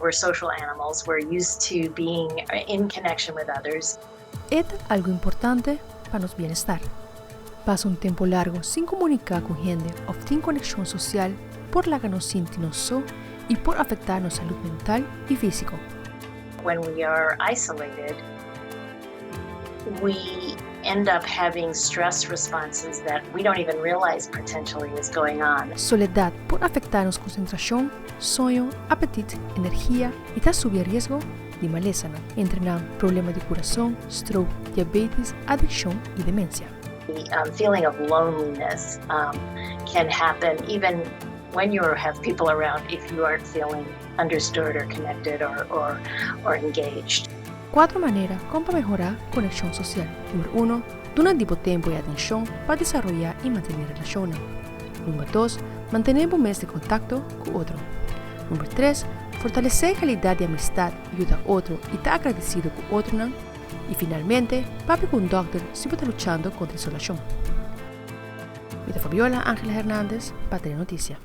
We're social animals, we're used to being in connection with others. E ta algu importante pa nos bienestar. Pasa un tempu largu sin komuniká ku hende òf tin konekshon sosial por laga nos sinti nos so i por afektá nos salud mental i físiko. When we are isolated, we end up having stress responses that we don't even realize potentially is going on. Soledat por afektá nos konsentrashon, soño, apetit, energia i ta subi e riesgo di malesanan, entre nan problema di kurason, stroke, diabetes, adikshon i demensia. The feeling of loneliness can happen even when you have people around if you aren't feeling understood or connected or or or engaged. Kuatro manera kon pa mehorá konekshon sosial. Number uno, duna di bo tempu i atenshon pa desaroyá i mantené relashonnan. Number dos, mantené bo mes den kontakto ku otro. Number tres, fortalesé kalidat di amistat, yuda otro i ta agradesido ku otronan. I finalmente, papia ku un dòkter si bo ta luchando kontra isolashon. Mi ta Fabiola Angela Hernandez pa Tele Noticia.